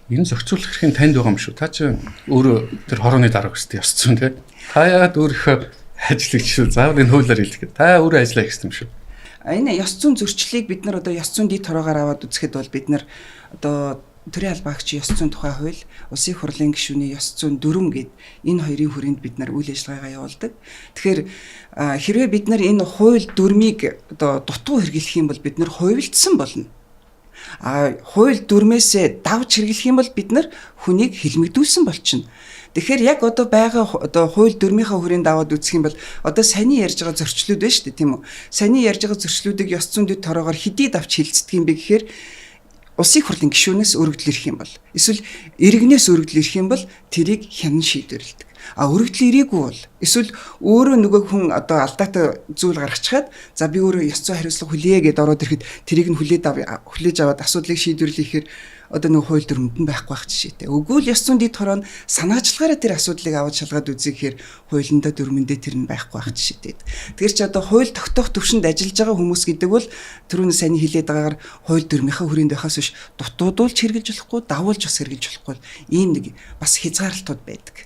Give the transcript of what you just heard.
Энэ зохицуулах эрхийн танд байгаа юм шүү. Та чи өөрөө тэр хорооны дарга өстэй ёс зүйн тий. Та яагаад өөрийнхөө ажлыг чи заавал энэ хуулиар хэлэх гээд. Та өөрөө ажиллаа хийсэн юм шүү. Энэ ёс зүйн зөрчлийг бид нар одоо ёс зүйн дэд тороогоор аваад үзэхэд бол бид нар одоо төрийн албаагч ёс зүйн тухай хууль, улсын их хурлын гишүүний ёс зүйн дүрм гээд энэ хоёрын хүрээнд бид нар үйл ажиллагаагаа явуулдаг. Тэгэхээр хэрвээ бид нар энэ хууль дүрмийг одоо дутуу хэрэглэх юм бол бид нар хувилдсан болно. А хууль дүрмээсээ давж хэрэглэх юм бол бид нар хүнийг хилмигдүүлсэн болчихно. Тэгэхээр яг одоо байгаа одоо хууль дүрмийнхаа хүрээнд аваад үзэх юм бол одоо саяны ярьж байгаа зөрчлүүд байна шүү дээ, тийм үү? Саяны ярьж байгаа зөрчлүүдийг ёс зүйн дэд тороогоор хэдий давч хилцдэг юм бэ гэхээр улсын их хурлын гишүүнээс өргөдөл ирэх юм бол эсвэл иргэнээс өргөдөл ирэх юм бол тэрийг хянан шийдвэрлэдэг. А өргөдөл ирээгүй бол эсвэл өөрөө нөгөө хүн одоо алдаатай зүйл гаргачихад, за, би өөрөө ёс зүйн хариуцлага хүлээе гэдээ ороод ирэхэд тэрийг нь хүлээж аваад асуудлыг шийдвэрлэхээр одоо нөгөө хууль дүрмэнд нь байхгүй байх жишээтэй. Үгүй л ёс зүйн дэд хороо нь санаачлагаараа тэр асуудлыг аваад шалгаад үзье гэхээр хуулиндаа, дүрмэндээ тэр нь байхгүй байх жишээтэй. Тэгэхээр чи одоо хууль тогтоох төвшөнд ажиллаж байгаа хүмүүс гэдэг бол түрүүний сайн хэлээд байгаагаар хууль дүрмийнхээ хүрээнд байхаас биш дутуудуулж хэрэгжилж болохгүй, давуулж бас хэрэгжилж болохгүй ийм нэг бас хязгаарлалтууд байдаг.